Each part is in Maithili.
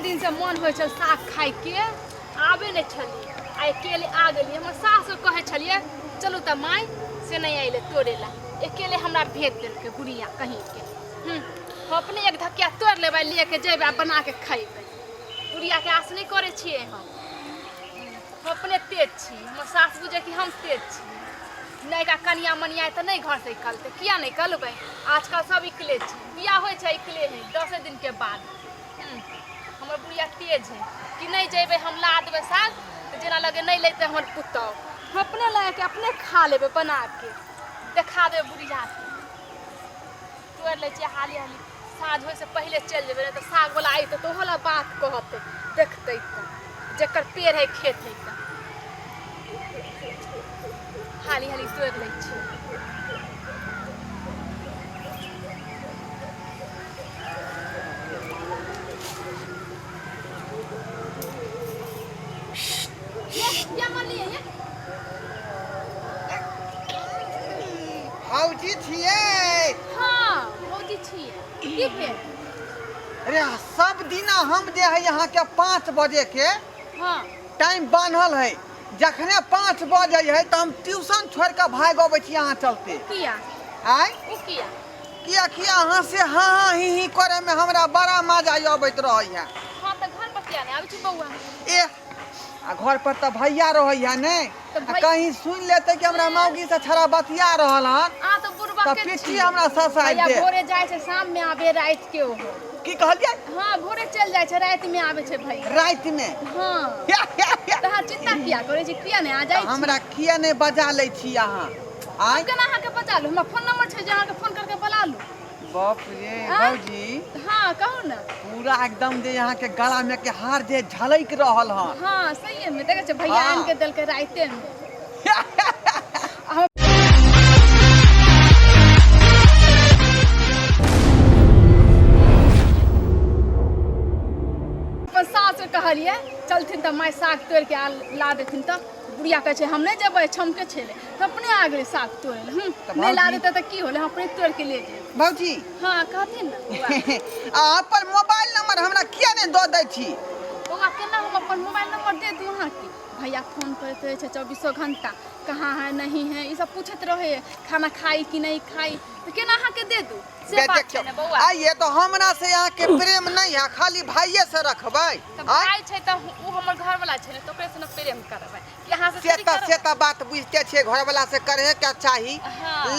दिनसँ मोन होइ छल साग खाइके, आबै नहि छलियै, आइ अकेले आ गेलियै। हमर सासु कहै छलियै चलू तऽ माय, से नहि अयलै तोड़ै लए, अकेले हमरा भेज देलकै बुढ़िया कहीँके। हम अपने एक धकिया तोड़ि लेबै, लेके जेबै आ बनाके खयबै। बुढ़ियाके आस नहि करै छियै हम। हम अपने तेज छी, हमर सास बुझै कि हम तेज छी। नयका कनिया मनिया तऽ नहि घरसँ निकलतै। किया नहि निकलबै? आजकल सब इकले छै, बियाह होइ छै इकले हइ 10 दिनके बाद। हमर बुढ़िया तेज है कि नहि जेबै हम ला देबै साग तऽ जेना लगे नहि लेतै हमर पुतहु। हम अपने लगाके अपने खा लेबै, बनाके देखा देबै बुढ़ियाके। तोड़ि लै छियै हाली हाली, साँझ होइसँ पहिले चलि जेबै, नहि तऽ सागवला अयतै तऽ ओहो लए बात कहतै, देखतै तऽ जकर पेड़ है खेत है। तऽ हाली हाली तोड़ि लै छियै। ये क्या मारलियै ये? भौजी छियै? हाँ भौजी छियै, की भेल? अरे सब दिना हम जे है यहाँ के 5 बजे के टाइम बान्हल है, जखने 5 बजे है तऽ हम ट्यूशन छोड़ के भागि अबै छी अहाँ चलते। किया? आय? ओ किया? किया किया अहाँ से हाँ हाँ ही ही करे में हमरा बड़ा मजा अबैत रहै है। हाँ तऽ घर पर किया नहि आबै छी बौआ? ए आ घर पर तऽ भैया रहै है ने, तऽ आ कहीं सुनि लेतै कि हमरा मौगी से छड़ा बतिया रहल हन अहाँ तऽ बुढ़बा तऽ के पिट्ठी छी। हमरा ससारि भैया देत। भोरे जाइ छै, शाम में आबे राति के ओहो। की कहलियै? हाँ भोरे चलि जाइ छै, राति में आबै छै भैया। राति में? हाँ। तऽ अहाँ चिंता किया करै छी, किया नहि आ जाइ छी? हमरा किया नहि बजा लै छी अहाँ? आँय? हम केना अहाँके बजा लू? हमरा फोन नंबर छै जे अहाँके फोन करके बोला लू। बाप रे। आँय? भौजी। हाँ कहू ने। पूरा एकदम जे यहाँ के गला में के हार जे झलक रहल हन। हाँ सही में देखै छै भैया आनि के देलकै राइते में। अपन सास कहलियै चलथिन तऽ माय साग तोड़ि के ला देथिन, तऽ बुढ़िया कहै छै हम नहि जेबै, छमके छेलै, तऽ अपने आ गेलै साग तोड़ै लए। तऽ नहि ला भौजी- देतै तऽ की होलै, हम अपने तोड़ि के ले जेबै। भौजी। हाँ कहथिन ने बौआ। आ अपन मोबाइल नंबर हमरा किया नहि दऽ दै छी? बौआ केना हम अपन मोबाइल नंबर दे दू अहाँके? भैया फोन करैत रहै छै चौबीसो घंटा, कहाँ है नहीं है ई सब पूछैत रहै है, खाना खाई कि नहीं खाई, तऽ केना अहाँके दे दू से बे बात देखियौ छै ने बौआ। आइए तऽ हमरा से अहाँके प्रेम नहि है, खाली भाइये से रखबै? तऽ आँय? भाय छै तऽ ओ हमर घरवला छै ने, तऽ ओकरे से ने प्रेम करबै कि अहाँ से से थोड़ी तऽ से करबै? तऽ बात बुझिते छियै, घरवला से करहे के चाही,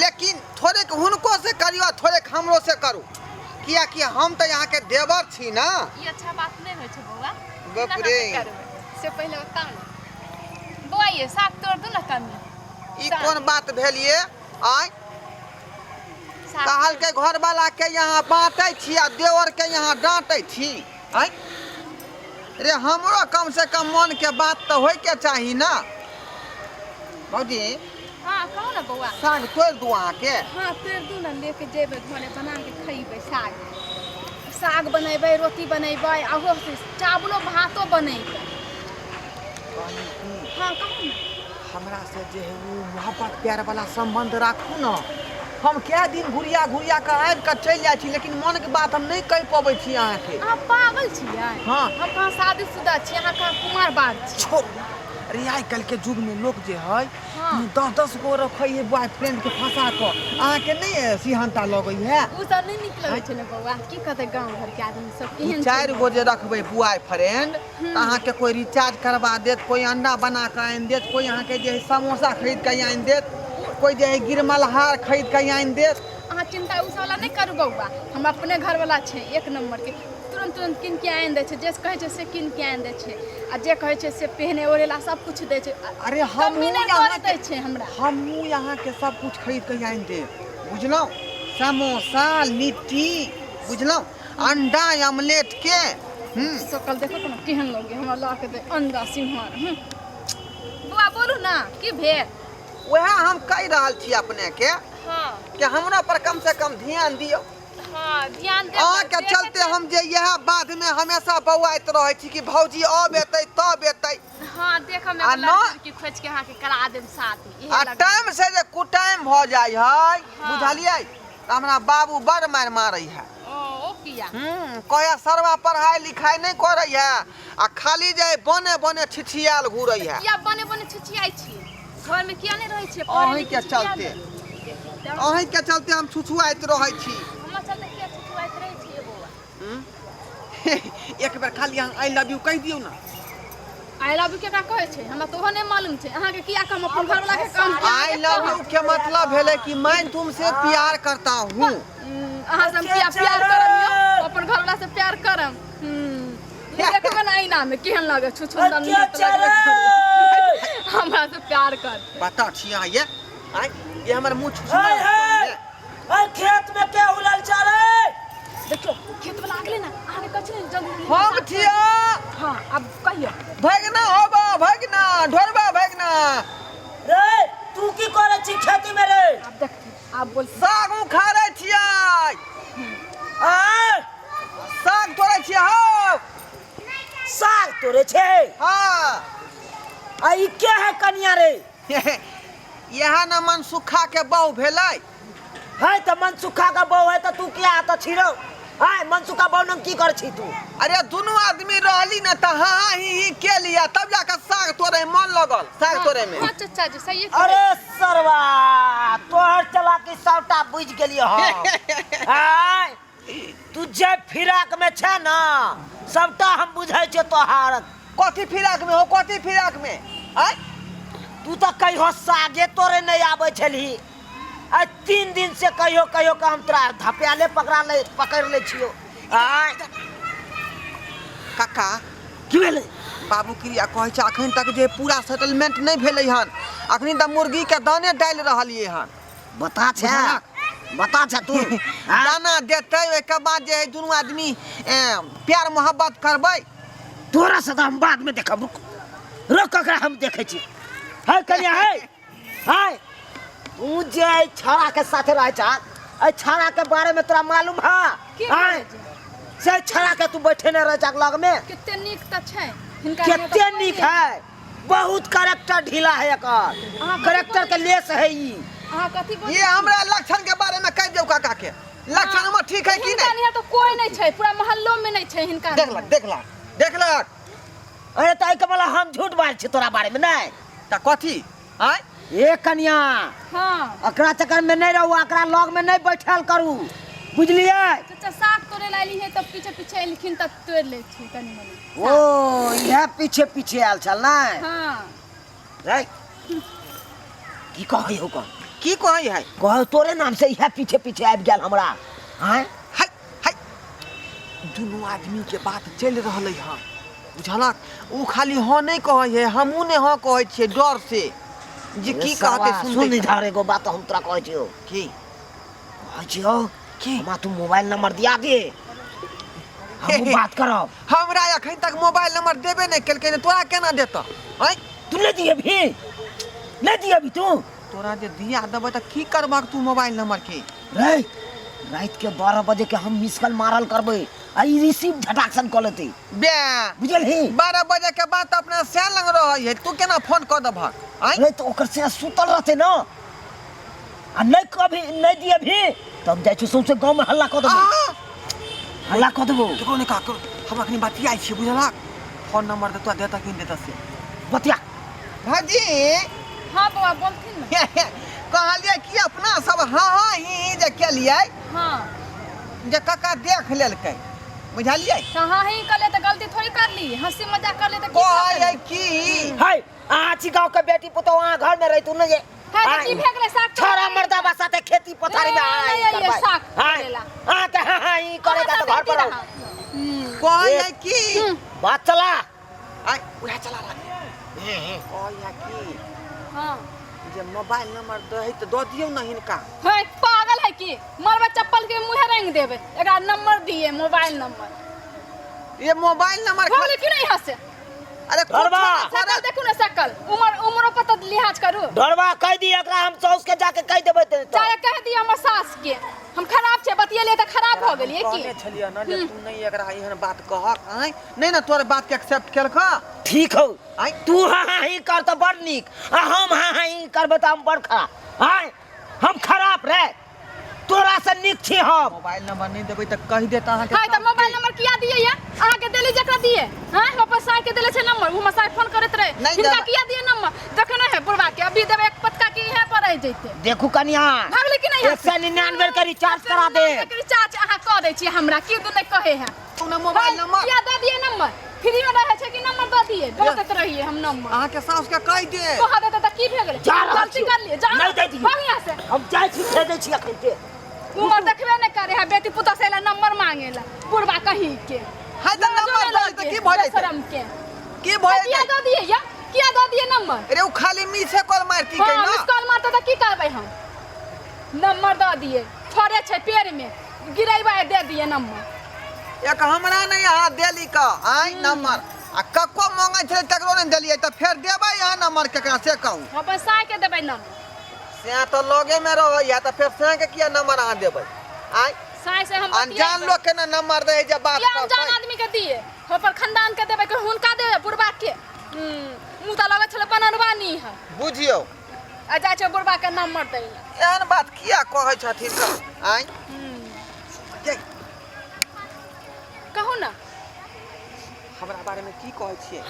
लेकिन थोड़ेक हुनको से करियौ आ थोड़ेक हमरो से करू, कियाकि हम तऽ अहाँके देवर छी ने। ई अच्छा बात नहि होइ छै बौआ। गप केना रे। अहाँके करबै से पहिले बताउ ने बौआ। ये साग तोड़ दू ने कमी। ई साग। कोन बात भेल ये? आँय? साग। कहलकै घरवाला के यहाँ बाँटै छी आ देवर के यहाँ डाँटै छी। आँय रे, हमरो कम से कम मन के बात तऽ होय के चाही ने भौजी। हाँ कहू ने बौआ। साग तोड़ि दू अहाँके? हाँ तोड़ि दू ने, लेके जेबै घरे, बना के खैबै। साग साग बनेबै, रोटी बनेबै, आ ओहो से चावलो भातो बनेबै। कहली की, हाँ कहू ने। हमरा से जे है ओ मोहब्बत प्यार वाला संबंध राखू ने। हम कए दिन घुरिया घुरिया कऽ आबि कऽ चलि जाइ छी, लेकिन मनके बात हम नहि कहि पबै छी अहाँके। अहाँ पागल छियै? हाँ। हम कहाँ शादीशुदा छी, अहाँ कहाँ कुमार बार छी। छोड़ अरे, आइ काल्हिके युगमे लोक जे है 10-10 गो रखै है बॉयफ्रेंड के फंसा कऽ। अहाँके नहि सिहन्ता लगै है? ओ सब नहि नीक लगै छै ने बौआ, की कहतै गाँव घरके आदमी सब केहन छै। 4 गो जे रखबै बॉय फ्रेंड तऽ अहाँके कोइ रिचार्ज करवा देत, कोइ अंडा बना कऽ आनि देत, कोइ अहाँके जे है समोसा खरीद कऽ आनि देत, कोइ जे है गिरमलहार खरीद कऽ आनि देत। अहाँ चिंता ओ सब वाला नहि करू बौआ, हम अपने घरवाला छै एक नम्बरके, तुरन्त तुरन्त कीन के आनि दै छै, जे कहै छै से कीन के आनि दै छै, आ जे कहै छै से पहिने ओढ़े ला सब कुछ दै छै। अरे कमी हमहूँ नहि यहाँ करै दै छै हमरा। हमहूँ अहाँके सब कुछ खरीद कऽ आनि देब, बुझलहुँ? समोसा लिट्टी, बुझलहुँ, अंडा ऑमलेट के। सकल देखो ने केहन लगे हमरा, ला के दे अंडा सिंघार। बौआ बोलू ना, की भेल? वएह हम कहि रहल छी अपने के कि हमरा पर कम से कम ध्यान दियौ। हाँ ध्यान दे। अहाँके चलते हम जे इएह बाध में हमेशा बौआइत रहै छी कि भौजी अब एतै तब एतै। हाँ देखम आ एगो लड़की खोज के अहाँके करा देम शादी। इहे आ लगन। टाइम से जे कुटाइम भऽ जाइ है, बुझलियै? तऽ हमरा बाबू बड़ मारि मारै है। ओ ओ किया? कहे सरवा पढ़ाई लिखाई नहीं करै है आ खाली जे बने बने छिछियाल घूरै है। किया बने बने छिछियाइ छी? घर में किया नहीं रहै छियै? पढ़ै अहीं के लिखै छी किया चलते। नहि? अहीं के चलते हम छुछुआइत रहै छी। हमर चलते किया छुछुआइत रहै छियै बौआ? हम्म? एक बेर खाली अहाँ I love you कहि दियौ ने। I love you केकरा कहै छै? हमरा तऽ ओहो नहि मालूम छै। अहाँके किया कहम अपन घरवाला के काम? I love you के मतलब भेलै कि मैं तुमसे प्यार करता हूँ। अहाँ से हम किया प्यार करम यौ? अपन घरवाला से प्यार करम। मुँह देखबै ने आईना में केहन लागै? छुछुंदर नहीं तऽ लगबे करै। हमरा से प्यार कर। बता छी अहाँ ये आँय ये हमर मुँह हाय छुछुंदर। हाय हाय, खेत में के उलल चले? देखियौ, खेत वाला आ गेलै ने। अहाँके कहै छी ने जल्दी जल्दी। हम छियै। हाँ, आब कहियौ। भगना होबा भगना ढोरबा भगना। रे तू की करे छी खेती में रे? आब देखथिन, आब बोलथिन। साग उखाड़ै छियै। आय साग तोड़ै छियै हौ। साग तोड़े छे? हाँ। आ ई के है कनिया रे? इएह ने मनसुखा के बहु भेलै। है तऽ मनसुखा के बहु है तऽ तू किया एतऽ छी रौ? आय मनसुखा बहु लग की कर छी तू? अरे दुनू आदमी रहली ने तऽ हाँ हाँ ही ही के लिया, तब जाके साग तोड़े मन लगल साग तोड़े में। हाँ चचा जी, सही। अरे सरवा, तोहर चलाकी सबटा बुझि गेलियै हम। आय तू जे फिराक में छै ने सबटा हम बुझै छियै तोहार। कथी फिराक में हो? कथी फिराक में? आय तू तऽ कहियो सागे तोड़े नहि आबै छलही, आ 3 दिन से कहियो कहियो के हम तोरा धपियाले पकड़ा ले पकड़ ले छियो। आय काका की भेलै? बाबू क्रिया कहै छै अखन तक जे पूरा सेटलमेंट नहि भेलै हन, अखनी तऽ मुर्गी के दाने डालि रहलियै हन। बता छै, बुझलक? बता छै तू। आँय? दाना देतै ओहिके बाद जे है दुनू आदमी प्यार मोहब्बत करबै। तोरा से तऽ हम बाद में देखब, रुक रुक, ककरा हम देखै छी। है कनिया है, है तू जे एहि छौड़ा के साथे रहै छह, एहि छौड़ा के बारे में तोरा मालूम है? की आँय? कहै छै? से छौड़ा के तू बैठेने रहै छह लग में। कते नीक तऽ छै हिनका नियर तऽ कते कोइ नीक नहि। है, बहुत करेक्टर ढीला है एकर। अहाँ कथी करेक्टर के बोलै? लेस है ई। अहाँ कथी बोलै ये छी? हमरा लक्षण के बारे में कहि दियौ काका के, लक्षण हमर ठीक है कि हिनका नहीं? नियर तऽ कोई नहीं छै, पूरा मोहल्लो में नहीं छै हिनका नियर। देखलक देखलक देखलक। अरे तऽ एहिके मतलब हम झूठ बाजै छी तोरा बारे में नहि? तऽ कथी? आँय ए कनिया, हाँ एकरा चक्कर में नहीं रहू, एकरा लग में नहीं बैठल करू, बुझलियै? चाचा साग तोड़े ला एली है तब पीछे पीछे एलखिन तब तोड़ ले छी कनी मनी। ओ इएह पीछे पीछे आयल छल नहि? हाँ। रे की कहै हो कन? की कहै है? कहै तोरे नाम से इएह पीछे पीछे आबि गेल हमरा। आँय हाय हाय, दुनू आदमी के बात चलि रहलै हन, बुझलक? ओ खाली हँ नहि कहै है, हमहूँ नहि हँ कहै छियै डर से जे की कहतै सुन। सुनतै। इधर एगो बात हम तोरा कहै छियौ। की कहै छियौ? की? हमरा तू मोबाइल नंबर दिया दे, हमहूँ बात करब। हमरा एखन तक मोबाइल नंबर देबे नहि केलकै ने, तोरा केना देतऽ? आँय तू नहि दिएबही? नहि दिएबही तू? तोरा जे दिया देबै तऽ की करबहक तू मोबाइल नंबर के? रे राति के 12 बजे के हम मिस कॉल मारल करबै आ ई रिसीव झटाक सन कऽ लेतै। बे बुझलही? 12 बजे के बाद तऽ अपना सैन लग रहै है, तू केना फोन कऽ देबहक? आँय रे तऽ ओकर से सुतल रहतै ने, आ नहि कभी नहि दिएबही तब जाइ छियौ सौंसे गाँव में हल्ला कऽ देबौ। आ! हल्ला कऽ देबौ। केकरो नहि कह, हम अखनी बतियाइ छियै, बुझलक? फोन नंबर देतौ, देतऽ कि नहि देतऽ से बतिया। भाजी। हाँ बौआ, बोलथिन ने। कहलियै कि अपना सब हाँ हाँ ही ही जे केलियै। हाँ। जे काका देख लेलकै, बुझलियै? तऽ हाँ ही करले तऽ गलती थोड़ी करली, हंसी मजाक करले तऽ की कहै भऽ गेलै? की है अहाँ छी गाँव के बेटी पुतोह, अहाँ घर में रहितु ने जे है तऽ की भए गेलै साग छोरा मर्दाबा साथे खेती पथारी में ए, अहाँ नहि ई अइयै करबै। साग आँय, तोड़ै ला। अहाँ के हाँ हाँ ई करे अहाँ तऽ घर पर रहू। कहै की बात चला। आइ उएह चला रहा कहै की हाँ जे मोबाइल नंबर दही तऽ दऽ दियौ ने हिनका। है पागल है की? मरबे चप्पल के मुँहे रंग देबे। एकरा नंबर दिए मोबाइल नंबर। ये मोबाइल नंबर भऽ गेलै कि नहीं यहाँ से? अरे डरबा। शकल देखू ने शकल, उमर उमरो पर तऽ लिहाज करू। डरबा कहि दी एकरा, हम साउस के जाके कहि देबै तऽ। चाहे कहि दिअ हमर सास के, हम खराब छै बतियेलियै तऽ खराब भऽ गेलियै की? कहने छलियै ने जे तू नहि एकरा एहन बात कहक। आँय नहि ने तोर बात के एक्सेप्ट केलक। ठीक हौ। आँय तू हाँ हाँ ही कर तऽ बड़ नीक, आ हम हाँ हाँ ही करबै तऽ हम बड़ खराब। आँय हम खराब रे? तोरा से नीक छी हम। मोबाइल नंबर नहीं देबै तऽ कहि देत अहाँके। हाय, तऽ मोबाइल नंबर किया दिए ये? अहाँके देली जकरा दिए। हाँ, हम अपन साय के देले छै नंबर, उ हमर साय फोन करैत रहे। नहि हिनका देबै। किया दिए नंबर? देखने है बुढ़वा के, अभी देबै एक पटका के इहे पर रहि जैते। देखू कनिया, भागले कि नहीं? 199 के रिचार्ज करा दे। रिचार्ज अहाँ कऽ दै छियै हमरा, की दू नहि कहै है। तू ना मोबाइल नंबर किया दऽ दिए नंबर? फ्री में रहै छै कि नंबर दऽ दिए? बकैत रहिए हम नंबर। अहाँके साउस के कहि दे। कह देते तऽ की भए गेलै? जा रहल गलती छी। कर लिए, जा। नहि दै दियै। भाग यहाँ से। हम जाइ छी, भेजै छी अखन के। उमर देखबे नहि करे है, बेटी पुतोह से एला नंबर मांगे ला बुढ़वा कहीं के। है तऽ नंबर दऽ तऽ की भऽ जेतै? शर्म के। की भऽ किया जेतै? दऽ दिए या? किया दऽ दिए नंबर? अरे ओ खाली मिसे कॉल मारती हाँ, के ना। मिस कॉल मारते तऽ की करबै हम? नंबर दऽ दिए, फड़े छै पेड़ में गिरेबै, दे दिए नंबर। एक हमरा नहीं अहाँ देली का आइ नंबर, आ कक्को मांगै छलै तकरो नहि देलियै, तऽ फेर देबै अहाँ नंबर केकरा से कहू? हम अपन साय के देबै नंबर। से तऽ लगे में रहैया, तऽ फेर से के किया नंबर अहाँ देबै आइ? साय से हम अनजान बतियेबै। लोक के ना नंबर दै जे बात किया अनजान करतै। आदमी के दिए? हम अपन खानदान के देबै कि हुनका देबै बुढ़बा के? मुँह तऽ लगै छलै बनरवानी है। बुझियौ। आ जाइ छै बुढ़बा के नंबर दै लए। एहन बात किया कहै छथिन तऽ आइ? के कहू ना। हमरा बारे में की कहै छियै?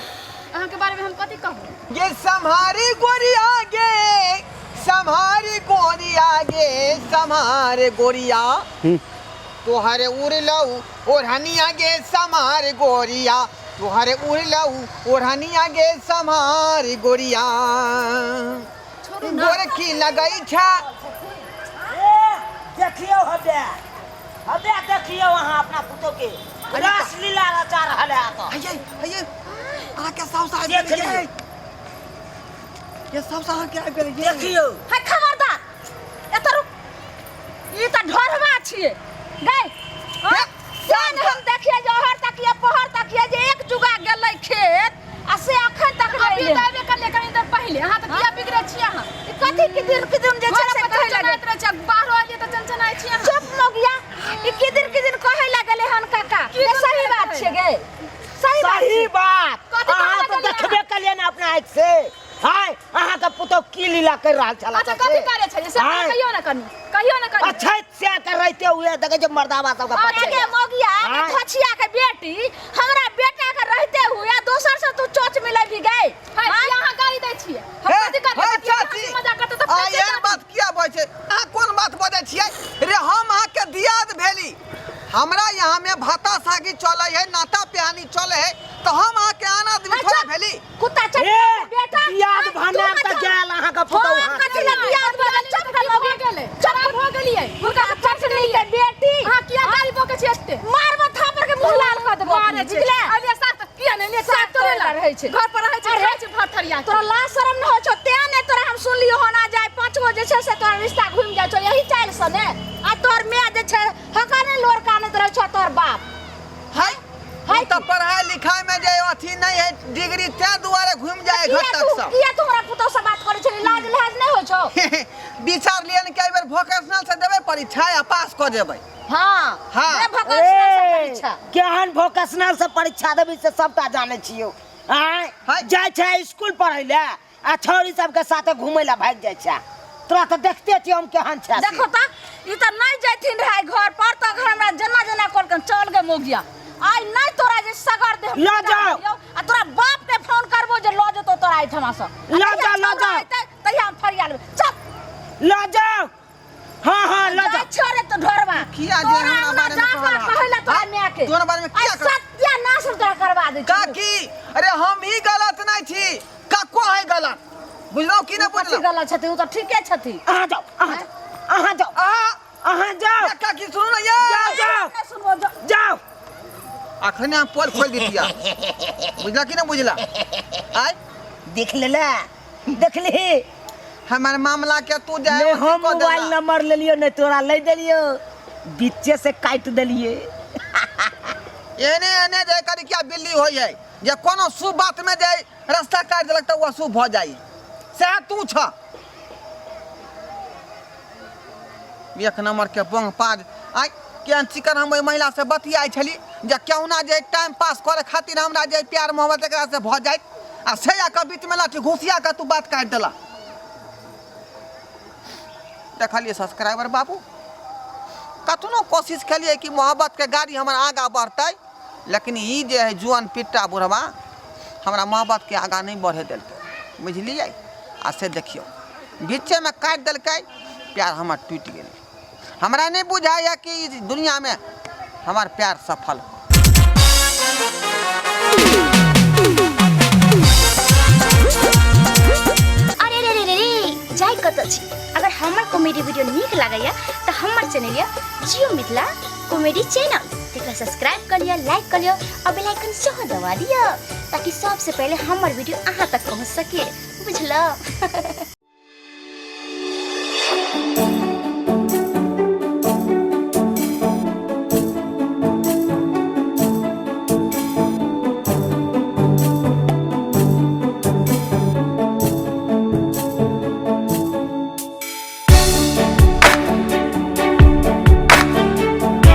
अहाँके बारे में हम कथी कहू? ये सम्हारी गोरिया गे, सम्हारी गोरिया गे, सम्हारे गोरिया, तोहरे उड़लऊ ओढ़निया गे, सम्हारे गोरिया, तोहरे उड़लऊ ओढ़निया गे, सम्हारे गोरिया। छोड़ू ना। गोरखी लगै छै। ए, देखियौ हबे हबे, देखियौ अहाँ अपना पुतोह के रासलीला रचा रहल है एतऽ। हइये हइये, अहाँके साउस आबि देख गेलै। लियौ। ये साउस अहाँके आबि गेलै ये। देखियौ। है खबरदार, एतऽ रुक, ई तऽ ढोरबा छियै गै। हे, से ने हम देखिए जे ओहर तकिए पहर तकिए जे एक जुगा गेलै खेत आ से अखन तक नहि अभी एलै। तऽ अयबे करलियै कनी देर पहिले, अहाँ तऽ किया बिगड़ै छियै अहाँ? ई कथी की दिन की दिन जे छै घर से पर कहै लगै। चनचनाइत रहै छियै, बाहरो एलियै तऽ चनचनाइ छियै अहाँ। चुप मौगिया, ई की दिन की दिन कहै लगलै हन काका। की ये दिन सही कहै बात लगलै? छै गे, सही बात सही छै। बात। कथी अहाँ कहै तऽ लगलियै? देखबे केलियै ने अपना आँखि से। हाय, अहाँके पुतोह की लीला कर रहल छल। अच्छा, कथी करै छलियै से आँय। कहियो ना कनी, कहियो ना कनी। अच्छा से के रहते हुए देखै छै मर्दाबा सबके अरे पछे। गे मौगिया, गे आँय। धोछिया के बेटी, हमरा बेटा के रहते हुए दोसर से तू चोच मिलेबी गई? हाय, हाँ? की अहाँ गाली दै छियै? हम हे, कथी करबै? हे, कथी अहाँ चाची, हँसी मजाक करतै तऽ आ फेर एहन चाची। बात किया बजै छै? अहाँ कोन बात बजै छियै रे? हम अहाँके दियाद भेली, हमरा यहाँ में भाता सागी चलै है, नाता पिहानी चलै है, तऽ हम अहाँके आन आदमी अच्छा। थोड़े भेली। कुत्ता चट ए, बेटा, दियाद हाँ, भने तू तऽ कथी- गेल अहाँके पुतोह हम हाथ कथी से। लए दियाद भने? चुप कर भऽ गेलै, खराब भऽ गेलियै हुनका से चटनी के बेटी। अहाँ किया गाली बकै छियै एते? मारबो थापर के मुंह लाल कऽ देबो। मारै छै। बुझले? अरे साथ तऽ किया नहि ले साथ साथ तोड़े तोड़े रहै छै। घर पर रहै छै, अरे। खाइ छै भर थरिया के। तोरा लाज शरम न होइ छौ तें ने तोरा हम सुनलियो हन आ जाय 5 गो जे छै से तोरा रिश्ता घुमि जाइ छौ यही चालि से ने। आ तोर माय जे छै हकने लोर कानैत रहै छौ तोर बाप। है है ई तऽ पढ़ाई लिखाई में जे अथी नहीं है डिग्री, तें दुआरे घुमि जाए किया घर तक तू सब। किया तू हमरा पुतोह से बात करै छली? लाज लिहाज नहि होइ छौ? विचार लियन के बेर वोकेशनल से देबै परीक्षा आ पास कऽ देबै। हाँ। हाँ। दे वोकेशनल से ए, परीक्षा। केहन वोकेशनल से परीक्षा देबी से सबटा जानै छियौ। आँय, है। जाइ छै स्कूल पढ़ै लए आ छौड़ी सबके साथे घूमै लए भागि जाइ छै। तोरा तऽ देखते छियौ हम केहन छै से। देखो तऽ ई तऽ नहि जैथिन रहै घर पर तऽ घर हमरा जेना जेना कहलकन चल गे मौगिया, आइ नहि तोरा जे सगर देह लऽ जाओ। आ तोरा बाप के फोन करबो जे लऽ जेतौ तोरा एहिठमा सँ। लऽ जाओ, लऽ जाओ। तहिया हम फरिया लेबै। चल। लऽ जाओ। हाँ हाँ लऽ जाइ जाओ। छौ रे तो ढोरबा। किया जे तोरा हमरा अंगना बारे में जा कऽ कहलह? कहै लए तोरा हाँ? माय के। तोरा बारे में किया आइ कह- सत्यानाश हम तोरा करबा दै छियौ। काकी, अरे हम ही गलत नहीं छी, कक्को है गलत, बुझलहुँ कि नहि कथी बुझलहुँ? गलत छथि? ओ तऽ ठीके छथि। अहाँ जाओ, अहाँ जाओ, अहाँ जाओ, अहाँ अहाँ जाओ। ये काकी सुनू ने ये। जाओ जाओ नहि सुनबो, जाओ। जाओ। अखने हम पोल खोल दितिया, बुझला कि नहि बुझला? आय देख लेला, देखली हमर मामला के तू जाय नहीं हम मोबाइल नंबर लेलियो, नहीं तोरा ले देलियो, बीचे से काट देलिए। एने एने जे करी क्या बिल्ली होई है जे कोनो शुभ बात में जे रास्ता काट देलक तऽ ओ अशुभ भऽ जाइ, सएह तू छ। एक नंबर के बंग पाज। आइ केहन चिकन हम ओहि महिला से बतियाइ छली जे केहुना जे टाइम पास करे खातिर हमरा जे प्यार मोहब्बत एकरा से भऽ जाइत, आ से आके बीच में लाठी घुसिया के तू बात काटि देला। देखलिए सब्सक्राइबर बाबू। कतनो कोशिश केलियै कि मोहब्बतके गाड़ी हमर आगाँ बढ़तै, लेकिन ई जे है जुआन पिट्टा बुढ़वा हमरा मोहब्बतके आगाँ नहि बढ़े देलकै, बुझलियै? आ से देखियौ बीचेमे काटि देलकै, प्यार हमर टूटि गेलै। हमरा नहि बुझाइए कि ई दुनियामे हमर प्यार सफल। अरे रे रे रे रे, जाय कतऽ छी? अगर हमर कॉमेडी वीडियो नीक लागैया तऽ हमर चैनल यऽ जियो मिथिला कॉमेडी चैनल, तेकरा सब्सक्राइब कऽ लिअ, लाइक कऽ लिअ और बेल आइकन सेहो दबा दिअ ताकि सबसे पहिले हमर वीडियो अहाँ तक पहुँच सके, बुझलौ?